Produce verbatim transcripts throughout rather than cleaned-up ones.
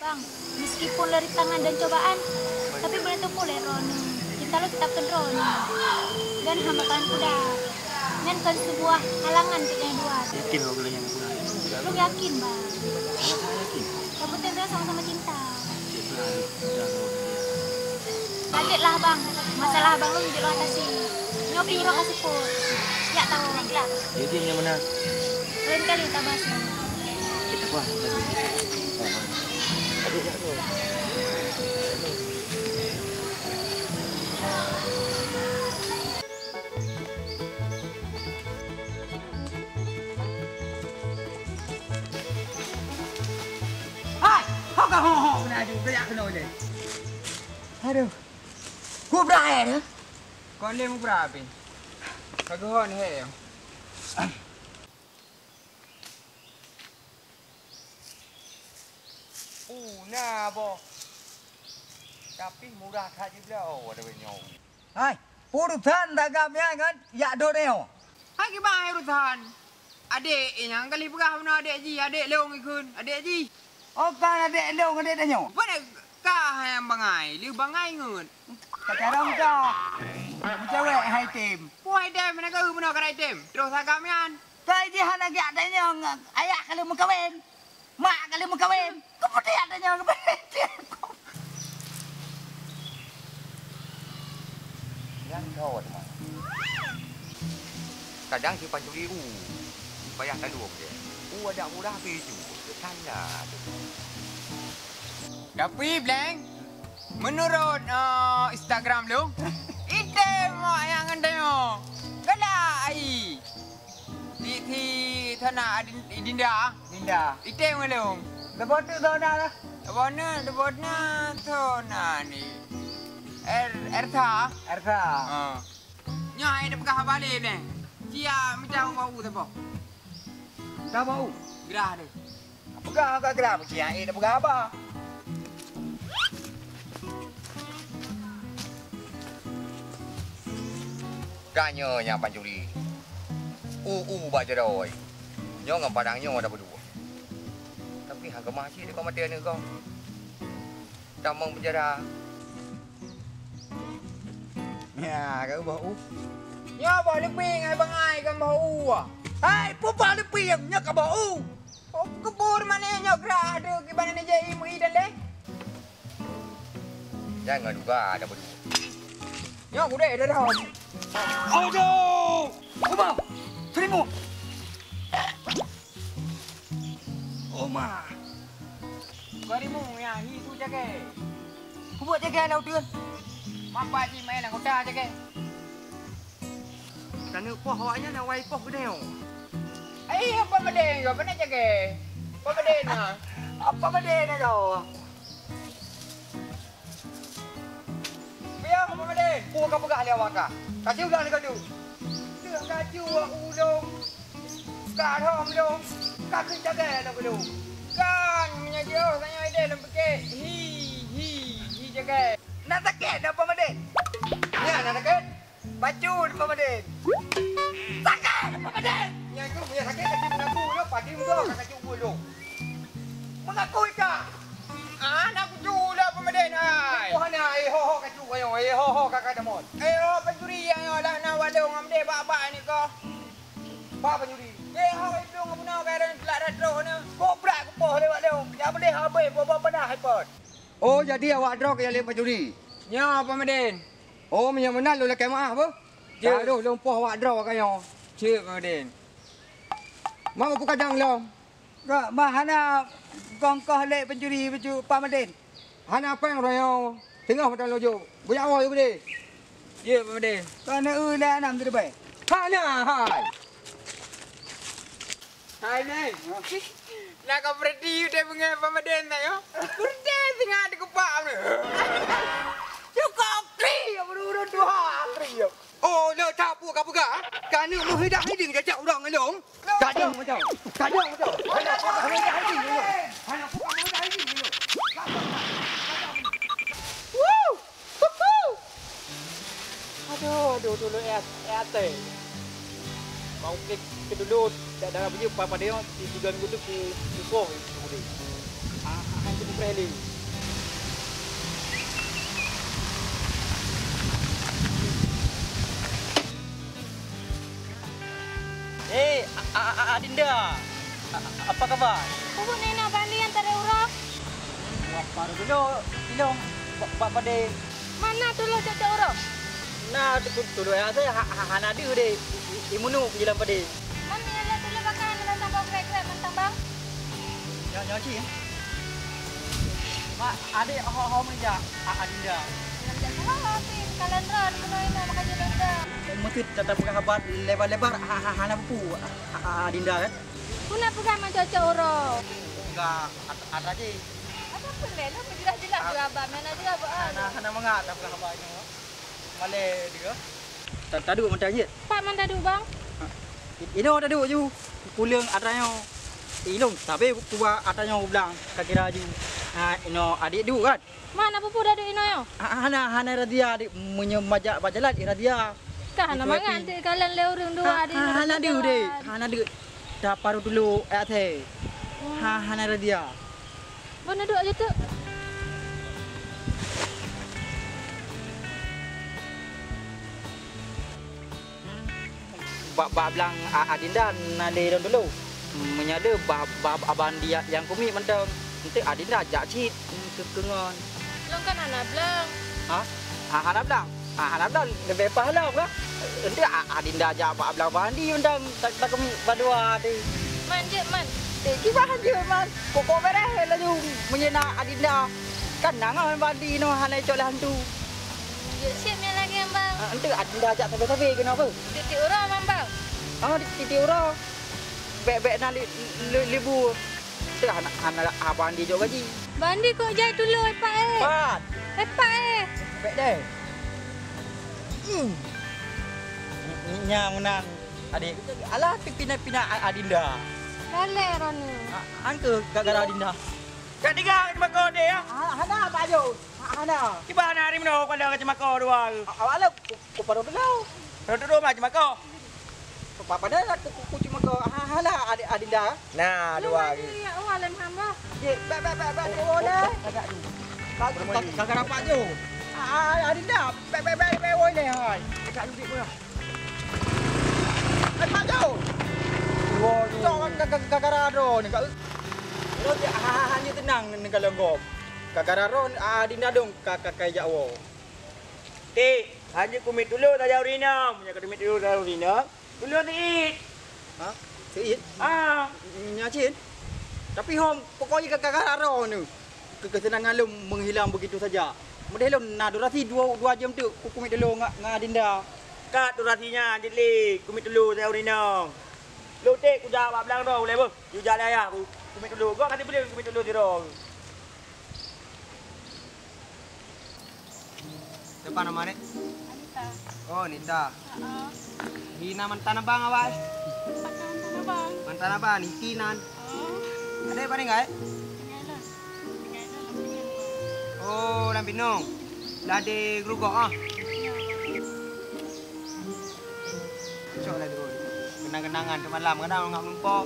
Meskipun lé rintangan dan cobaan, tapi beuneuteupeu lé droeneuh, cinta lôn tetap keu droeneuh. Dan hamba kan kuda, nyan kon seubuah halangan keu nyang dua. Yakin bahwa kalian yang kurang? Lôn yakin, Bang. Yakin? Yang penting kita sama-sama cinta. Cek pula, dah, dah, dah. Kaget lah, Bang. Masalah Bang lôn jeuet lôn atasi. Nyoe pih uroe ka seupôt. Jak tahu. Jadi, yang mana? Lain kali tabahas. Wah, lagi. Aduh, aduh. Hai, ho ka ho ho keunoe aju, tajak keunoe lé. Aduh. Ku beurai dah. Kon lé mubra pih. Ka geuhon he. Uh, na boh. Tapi murah that jibloe, oh, ada banyak. Hai, urusan dagam nyan kan, yak dot nyoe. Hai kiban hai urusan. Adék nyang kali peugah bunoe adék jih, adék lôn ikheun, adék jih. Oh, kan adék lôn, adék tanyoe? Bukan ka hai bangai, lheueh bangai ngeut. Ka cara muda. Mucawek hai tem. Wah, hai tem, mana kau bunoe ka hai tem? Terus agam nyan. Kai jih hana gak tanyoe, ayah kali meukawen. Mak kali meukawen, keupeudian tanyoe keupeue? Nyang kawat mah. Kadang si pancuri u, payah talueng dia. U adak murah tapi ju, tanda tu. Tapi, Bleng, menurut, eh, Instagram lu, item mak yang ngendeng. Galak ai. Di, di sana Adin-, Dinda. Dinda. Item ngelung. Lepas tu zona lah. Lepas ni, lepas ni zona ni. Er-, Ersa. Ersa. Ha. Nyoe hai dah peugah haba lé, Bleng. Siap mita bau sapo? Mita bau. Gerah tu. Peugah ka kira meusiang, eh, dah peugah haba. Ka nyoe nyang pancuri. U-u bak jaroe. Nyoe ngon padang nyoe dah beudua. Tapi hana keumah cit dikon maté aneuk gob. Tamong penjara. Nya, ka boh u. Nyoe boh leupie ngai bangai kan boh u. Hai, peue boh leupie nyoe ka boh u? Oh, keubur mané nyoe grah deuh kiban neujai meuhi dan lé. Jangan duga ada beudua. Nyoe gudée dah dah. Aduh! Uma! Serimu! Uma! Kau rimu ya hi tu jagai. Kubuat jagai lau tu. Mampa ji main anggota jagai. Taneuk poh awaknyan awai poh geuneue. Ai, apa mede kau? Apa nak jaga? Apa mede na? Apa mede na kau? Piang apa mede? Peue ka peugah lé awak kah? Ka siulang lé kadu. Teuh kaju wak ulông. Ka rhom lông. Ka keuh jaga lông kadu. Kan, meunyoe jioh tanyoe ideh lôn pike. Hi, hi, hi jaga. Nak sakét dah apa mede? Ya, nak sakét? Bacut, Pak Madin. Sakét, Pak Madin! Nyang tu punya sakét, tapi mengaku dulu, padi muda, kakak cuk bulu. Mengaku ika. Ah, nak kucuk dulu, Pak Madin, ai. Oh, hana, eh, ho, ho, kacuk, ayo, eh, ho, ho, kakak demon. Eh, ho, pencuri, ayo, lah, nak wadong, am deh, bak, bak, ni ko. Bak pencuri. Eh, ho, itu, ngapa nak, kaya dah, telat dah, terus, ni. Kobrak, kupoh, lewat, lewat. Jangan boleh, habis, bawa, bawa, panah, hai, pot. Oh, jadi awak droe nyang lé pancuri? Nyoe, Pak Madin. Oh, meunyoe meunan lôn lakèe meu'ah beuh. Jeuet. Ka lheueh lôn poh awak droe ka nyoe. Jeuet, Pak Madin. Ma peue kadang lom? Ka, ma hana kongkoh lé pancuri baju Pak Madin. Hana péng uroe nyoe. Teungoh mantong lôn jok. Beujaoe, Pak Madin. Jeuet, Pak Madin. Ka na eu lé anam teudebai. Hana hai. Hai, Neng. Hah? Nak kau berhenti udah bengeh Pak Madin, nak, yo? Berhenti tengah dikepak ni. Cukup kri, ya, buru-buru tuha, kri, ya. Oh, lo tak apa kau peugah, ha? Kanu meuhidah hiding jajak urang ngelong. Kadang macam. Kadang macam. Hana apa meuhidah hiding ngelong. Hana apa meuhidah hiding ngelong. Woo! Huhu! Aduh, aduh, aduh, eh, eh, atai. Mau klik ke dulu, dak dalam je, pa-, pada yang di tiga minggu tu ku, ku, ku, ku, ku, ah, ah, ah, Meli. Eh, A-, A-, A-, Adinda. A-, a-, apa khabar? Peue buet neuh na Bandi nyang tarek uroe? Wah, baru dulu ilong bak, bak padé. Man na tuloh cok-cok uroe? Na tu, tu, tuloh ya, saya ha, ha, hana deuh deh. I, i, i munu penjelang padé. Man meunyoe lôn tuloh bakal hana rasa bau krek-krek mantong, Bang? Nyoe, nyoe cit. Mak, adék ho, ho meunjak, A-, Adinda. Nyan jak salah, Bang. Kalon droen, bunoe inoe maka jeuet lôn dong. Meuteut tata peugah haba lebar-lebar, ha, ha, hana peue-peue, A-, A-, Adinda kan? Peue na peugah meucocok uroe? Enggak, at-, atra jih. Apa pun lé, lôn meujeulaih-jeulaih Ah. Beuhaba, meunan jeulaih beuhaba. Hana, hana mangat atra peugah haba nyoe. Malée deuh. Ta-, taduek mantong jeuet? Pat man taduek, Bang? Ha. I-, inoe taduek ju. Puleung atra nyoe. Ilong, tapi kuba atra nyoe blang, ka kira ju. Ha, inoe adék duek kan? Man, apa peue taduek inoe nyoe? Ha, hana, hana razia, dek. Meunyoe majak bak jalan, eh, razia. Ka hana mangat, dek, kalon lé ureueng dua, ha, dek, ha, hana deuh, dek. Hana deuh. Taparu tuloh, eh, até. Hmm. Ha, hana razia. Ban na duek aja tu. Bak, bak blang A-, Adinda na lé lôn dulu. Meunyoe le bah, bah, bah Bandi nyang kumiet mantong. Enteuk Adinda jak cit keu, keu ngon. Lôn kan hana blang. Ha? Ha, hana blang? Ha, hana blang, leubeh paih lom kah? Enteuk A-, Adinda jak bak blang Bandi mantong, ta-, takeumiet bandua teuh. Man jeuet, Man. Eh, kiban jeuet, Man. Pokok beureh laju meunyoe na Adinda. Kan na ngon Bandi nyoe hana icok lé hantu. Jeuet cit meunan lagèe nyan, Bang. Ah, enteuk Adinda jak sabe-sabe keunoe beuh. Tiep-tiep uroe, Bang, Bang. Ah, tiep-tiep uroe. Bèk-bèk na li-, li-, libur. Teuh hana, hana haba Bandi jok gaji. Bandi kok jai tuloe, Pak, eh? Pat. Eh, Pak, eh. Bèk deh. Hmm. Nyan meunan, adék. Alah, pi-, pina-pina A-, Adinda. Galak droeneuh. A-, an keuh gara-gara Adinda. Ka tiga kacamata deh, ya? Ha, hana, Pak Jok. Ha, hana. Kiban hana hari meunoe kala kacamata dua. A-, awak lom ku, ku paru dulu. Paru dulu mah kacamata. Padahai aku, aku, aku cuma ke, ha, ha lah, adik, Adinda. Nah, dua hari. Ya Allah, lem hamba. Ye, bèk, bèk, bèk, bèk, oh, oh, leh. Agak dulu. Kagak, kagak, kagak rapat je. Ah, Adinda, bèk, bèk, bèk, bèk, oi, leh, hai. Agak dulu, dik, boh. Eh, Pak Jok. Cok, ka, ka, ka, kagak ada ni, Kak. Lo, ha, ha, ha, hanya tenang ni kalau ngom. Kagak ada, ah, Adinda dong, ka, ka, ka, jak wo. Tik, hanjeuet kumiet tulo tajak ureueng inong. Meunyoe ka tumiet tulo tajak ureueng inong, tulo seuit. Ha? Seuit? Ah. Nyan cit. Tapi hom, pokoknya ka, ka, ka, ka, aro ni. Ke-, kesenangan lôn menghilang begitu saja. Meudeh lôn na durasi dua, dua jam teuk ku-, kumiet tulo ngon, ngon Adinda. Ka durasi nyan jeuet lé kumiet tulo tajak ureueng inong. Lôn tik kujak bak blang droe ulèe beuh. Yue jak lé ayah ku, kumiet tulo. Gok ka sibeuleuen kumiet tulo sidroe. Siapa nama dek? Anita. Oh, Nita. Heeh. Hina mantan abang awai. Pakai mantan abang. Mantan abang, Niti nan. Oh. Ada apa tinggal? Tinggal lah. Tinggal lah, lam Pinang. Oh, lam Pinang. Lah di Gerugok ah. Ya. Cok lah dulu. Kenang-kenangan tu malam kadang ngak meumpok.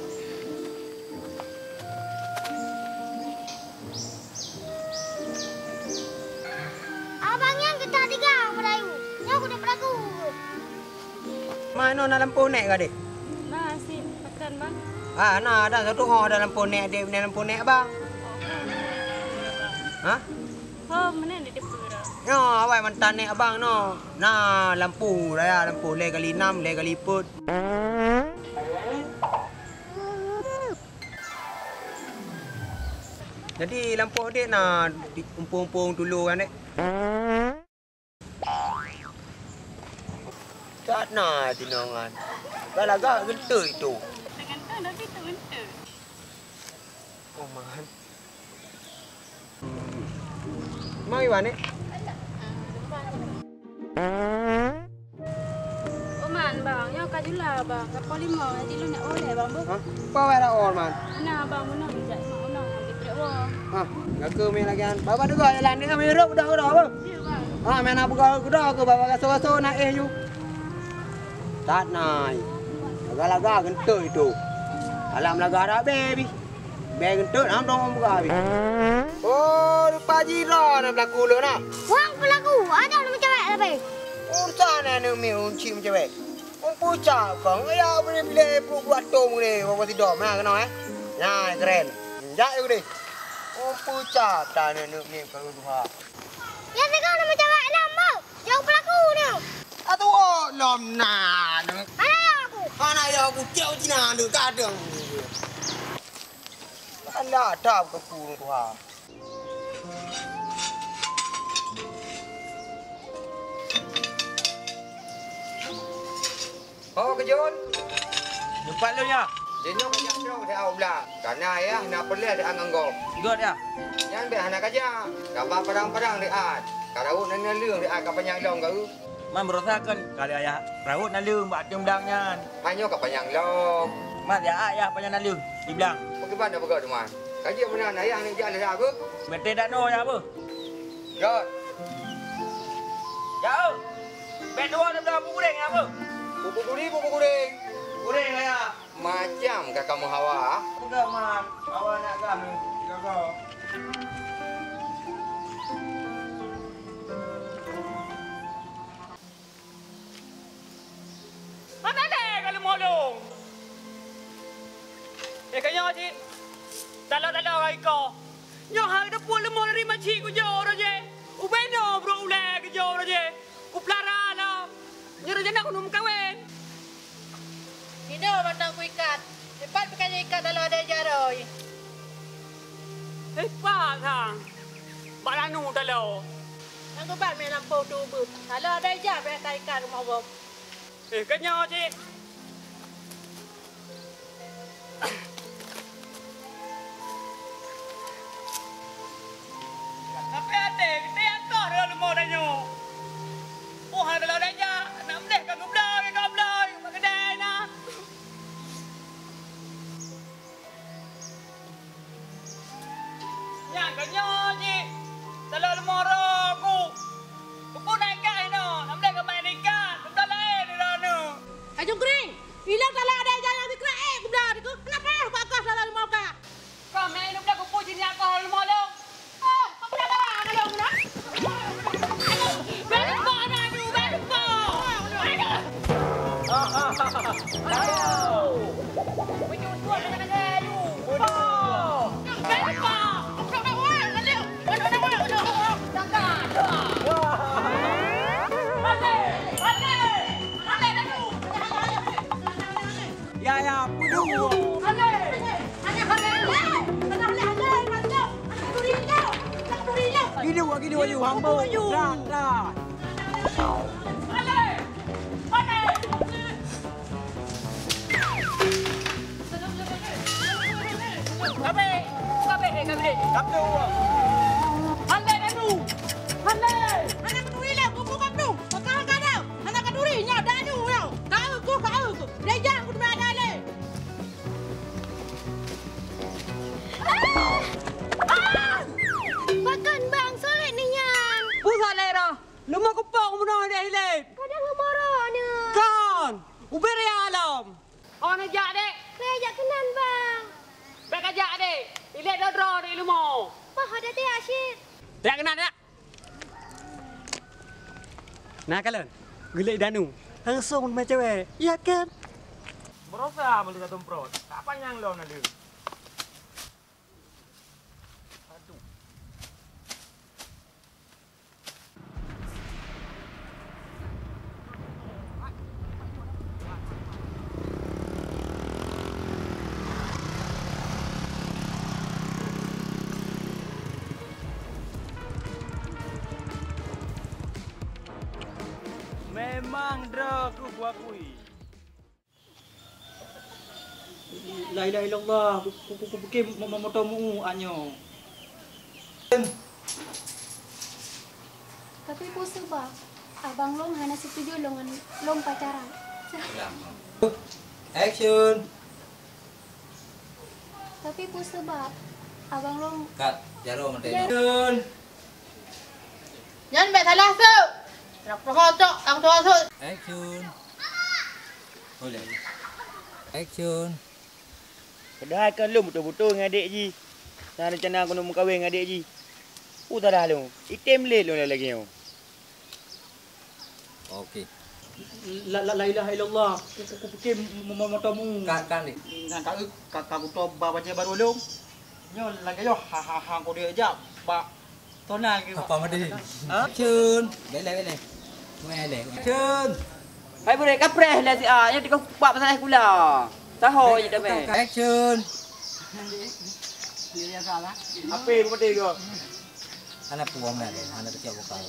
Abang nyan geutanyoe tiga meurayeue. Nyoe kuda peulagu. Ma inoe na lampôh nèk ka deh? Na, sit, pakon, Bang? Ah, na, ada satu ho ada lampôh nèk deh, na lampôh nèk, Bang. Hah? Ho, meunan di depan. Nyoe, awai mantan nèk abang nyoe. Na lampôh raya, lampôh lhèe kali nam, lhèe kali peuet. Jadi lampôh dek na di umpung-umpung tulo kan dek? Tak na tinongan. Galak-galak gentoi tu. Teugantung tapi tak gentoi. Oh, man. Mari, Wan, eh. Oman, Bang, nyoe ka jula, Bang. Ka poh limong, jadi lôn nak oleh, Bang, bu. Hah? Apa awak nak ol, Man? Nah, Bang, menang jak mak menang, ambil truk, Bang. Hah? Jaga main lagi, kan? Baba juga jalan ni, kami hidup udah, udah, Bang. Ya, Bang. Ha, main apa kau kuda ke baba gaso-gaso nak eh you. Tak nai. Laga-laga gentoi tu. Alam laga Arab, baby. Bèk geunteuk, nam dong buka habéh. Oh, rupa jih droe na pelaku lôn na. Wang pelaku, adak na meucewek tapi. Urusan aneuk miet unci meucewek. Umpeucap kong, ya boleh pilih puluh dua tom boleh, bawa sidom, ha, kena, eh. Nah, keren. Jak je deh. Umpeucap dah aneuk miet kalau duha. Ya, tengok na meucewek, nam, bang. Jauh pelaku ni. Atuh, oh, lom na. Anak aku. Anak ya aku, cek Cina, aneuk gadang. Alah, dap ke pun tuha. Ho keujôn. Leupah lôn nyoe. Jinoe ka jak trok di Aubla. Kana ayah na peureulèe di Anganggo. Göt ya. Nyan bèk hana kaja. Kaba parang-parang di at. Ka rawot naleueng di at ka panyang lom geu. Man beurasa kan kali ayah rawot naleueng bak ateueh blang nyan. Hanyoe ka panyang lom. Man ya ayah panyang naleueng di blang. Pakriban dah peugah teuma. Ka jeuet meunan ayah neuk jak lé dah beuh. Meuntèe dak noe ya beuh. Göt. Ya. Bèk dua neubloe bubur goreng ya beuh. Bubur goreng, bubur goreng. Goreng ayah. Macam ka kamoe hawa. Peugah man, hawa nak gah. Jaga. Hana lé ka leumo lôn. Eh, ka nyoe cit. Taloe-taloe hai ko. Nyoe hai teupeue leumo dari makcik kujok roh jih. Ubé nyoe brok ulèe kujok roh jih. Kupeulara lom. Nyoe rencana keuneuk meukawen. Inoe mantong kuikat. Dipat pih ka ikat taloe adai jaroe. Dipat sang. Bak lanu taloe. Nyang geubat mé lampôh tubeuet. Taloe adai ja pih ka ikat rumoh gob. Eh, ka nyoe cit. Tapi até geutanyoe koh leumo tanyoe. Poh hana lôn jak, nak meudeh ka geubloe, ka geubloe, bak keudè na. Nyan ka nyoe jih. Taloe leumo roh ku. Peue na ikat inoe, nam lé keubai ikat, peue laén droeneuh. Hai Jungkring, ilong taloe adai jalan sikrak ék gubla dikeue. Kenapa bak kah taloe leumo ka? Kah mé ilong dah kupu jih nyak kah leumo lom. Ah, apa dah lama lom na? Aduh, bèk lupa na, aduh, bèk lupa. Aduh. Ya, ya, peue dua. Gidua, gidua, yu, hamba. Dah, dah. Kabe, kabe, kabe. Kabe. Hana kadu. Hana. Hana kadu ile, buku kadu. Pakal kadu. Hana kadu ri, nyoe danu nyoe. Kau ku, kau ku. Dia jangan ku ada le. Ah! Ah! Pakon bang, solek ni nyan. Busa le roh. Leumo kupok bunoe deh ilèe. Kadang ngeumoro ni. Kon, ubé ria lom. Oh, neujak dek. Keu jak keunan bang. Bèk kajak dek. Ilèe dodro dek leumo. Pah ada tiak cit. Tiak keunan ya. Nah kalon, geulek danu. Langsung meucewek. Iya kan? Berosa meuli ka tumprot. Tak panyang lom na deuh. Aduh. Memang droe ku kuakui. La ilaha illallah, ku, ku, ku, ku pikir mo-, mo-, moto mu anyo. Tapi peue sabab abang lôn hana setuju lôn ngon lôn pacaran. Action. Tapi peue sabab abang lôn. Cut, jaroe mantong. Action. Nyan bèk salah sôk. Nak peuhô cok, tang tuha sôk. Action. Boleh. Action. Padahai kan lôn beutôi-beutôi ngon adék jih. Na reuncana keuneuk meukawen ngon adék jih. Peue salah lôn? Item lé lôn lagée nyoe. Oke. La, la, la ilaha illallah. Ku, ku, ku pikir mo-, mo-, moto mu. Ka, ka ni. Nyan ka, ka, ka kutoe ba bajée barô lôn. Nyoe lagée nyoe ha, ha, ha, ku dia jak bak Tona lagi. Apa mati? Ha? Action. Belek, belek. Belek. Action. Hai boleh kapreh lah si A. Nyoe tiga kupak pasal sekolah. Tahu je dah meh. Action. Apa yang mati kau? Anak puang dah deh, anak kecil bukan.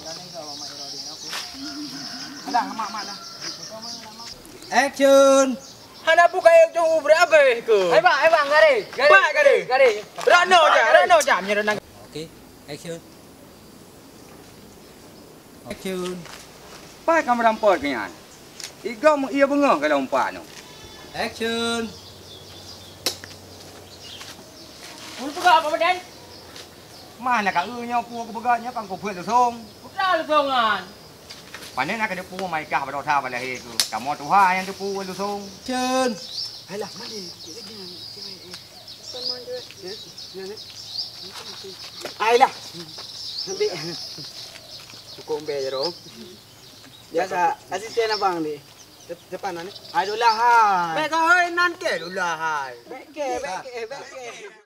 Ada mak mak dah. Action. Hana buka yang jauh berapa ke? Hai bang, hai bang, garis. Garis. Bang, garis. Garis. Rano je, rano je, menyerang. Oke, action. Action. Pai ka meurampok keu nyan. Igom ia beungoh kalau umpat nyoe. Action. Ulôn peugah apa badan? Mana ka eu nyoe pu keu peugah nyoe kan keu peuet lusong. Putra lusongan. Panen akan depu maikah pada usaha pada lahé tu. Kamu tuha yang depu lusong. Action. Alah, mandi. Ayolah. Ambil. Cukup ambil je, Rom. Biasa, asisten abang ni. Depan ni. Ayolah, hai. Baik, hai, nan ke, ayolah, hai. Baik ke, baik ke, baik ke.